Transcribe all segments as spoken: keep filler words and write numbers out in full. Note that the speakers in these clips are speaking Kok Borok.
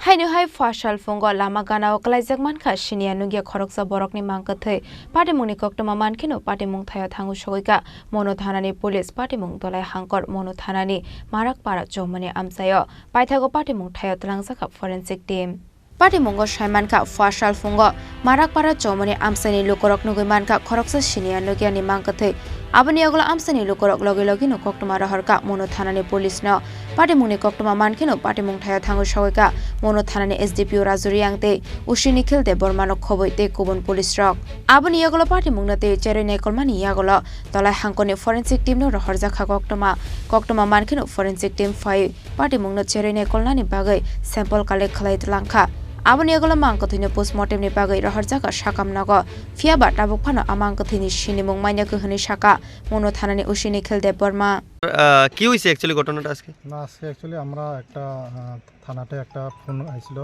Haino hai pha salphungo lama ganao kwlaijak mankha siniya nukya khoroksa borokni mang kwthwi. Patimungni koktwma mankheno patimung thaio thangwi sogwikha Monu thanani police. Patimung Dolai Hangkor Monu thanani Marakpara Chomoni amchaio. Paithago patimung thaio twlangjakha forensic team. Patimungo saimankha pha salphungo Marakpara Chomoni amchaini lukurok nugwi mankha khoroksa siniya nukyani mang kwthwi. Aboni yagulo amchaini lukurok logi logino koktwma rohorkha Monu thanani police no. Patimungni koktwma mankheno patimung thaio thangwi sogwikha Monu thanani S D P O Raju Reang tei O C Nikhil Debbarma no khobwi tei kubun police rok. Aboni yagulo patimungno tei cherwi naikolmani yagulo Dolai Hangkorni forensic team no rohorjakha koktwma. Koktwma mankheno forensic team phai patimungno cherwi naikolnani bagwi sample collect khlai tlangkha. Aboni yagulo mang kwthwino postmortem ni bagwi rohorjakha sakam nogo. Phiyaba tabuk phano a mang kwthwini sinimung manya khe hwnwi sakha Monu thanani O C Nikhil Debbarma. আহ, কি হয়েছে অ্যাকচুয়ালি ঘটনাটা আজকে? না, আজকে অ্যাকচুয়ালি আমরা একটা, আহ, থানাতে একটা ফোন আইছিল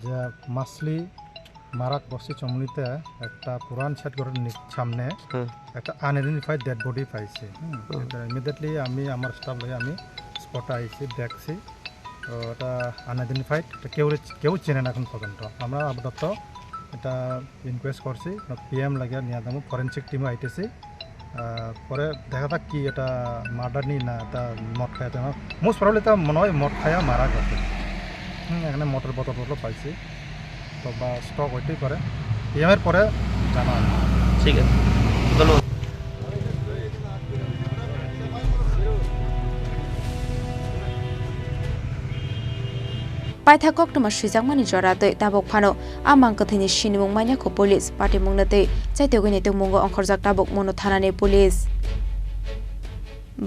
যে মাসলি মারাক বস্তি চমলিতে একটা পুরান শেড ঘরের নি-, সামনে হুম। একটা আনআইডেন্টিফাইড ডেড বডি পাইছে। হুম, হুম। এটা ইমিডিয়েটলি আমি আমার স্টাফ লই আমি স্পটে আইছি, দেখছি। তো এটা আনআইডেন্টিফাইড, এটা কেউ, কেউ চেনে না এখন পর্যন্ত। আমরা আপাতত এটা ইনকোয়েস্ট করছি, পিএম লাগিয়া নিয়ে যাবো, ফরেন্সিক টিমও আইতেছি। আহ, পরে দেখা যাক কি এটা মার্ডার নি না এটা মদ খাইয়া, তো মোস্ট প্রবলি তো মনে হয় মদ খাইয়া মারা গেছে। হুম, এখানে মদের বোতল টোতল পাইছি, তো বা স্টক হইতেই পারে, পিএম এর পরে জানা হবে। ঠিক আছে, ধন্যবাদ। Paitha koktwma swijakmani jora twi tabuk phano a mang kwthwini sinimung manya kho police. Patimungno tei chaitogwini tongmungo ongkhorjak tabuk Monu thanani police.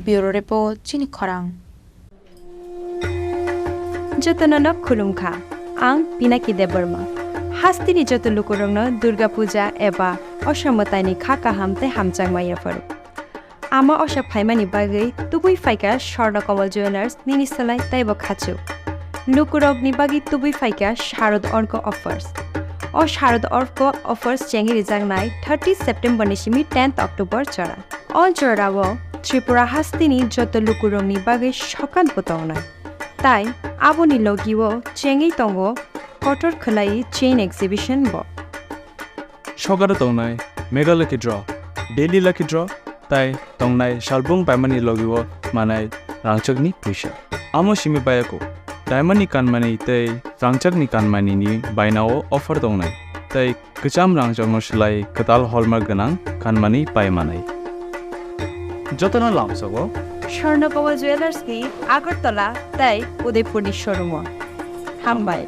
Bureau Report, Chini Khorang. Jotono no khulumkha, ang Pinaki Debbarma. Hasteni joto lukurokno Durga Puja eba Osha mwtaini kha kaham tei hamjakma yapharo. Ama Osha phaimani bagwi tubui phaikha Swarna Kamal Jewellers nini slai teibo khachuk. Lukurokni bagwi tubui phaikha Sharad Orko Offers. O Sharad Orko Offers chengwi rijaknai thirty September ni simi tenth October jora. O jorao Tripura hasteni joto lukurokni bagwi sokat bo tongnai. Tai aboni logio chengwi tongo kotor khwlai chain exhibition bo. Sokaro tongnai Mega Lucky Draw, Daily Lucky Draw, tai tongnai salbung paimani logio manai rangchakni puisa. Amo simi bayako, diamond ni kanmani tei rangchakni kanmani ni bainao offer tongnai, tei kwcham rangchakno slai kwtal hallmark gwnang kanmani pai manai. Jotono lamsogo Swarna Kamal Jewellers ni Agartala tei Udaipur ni showroom o. Hambai.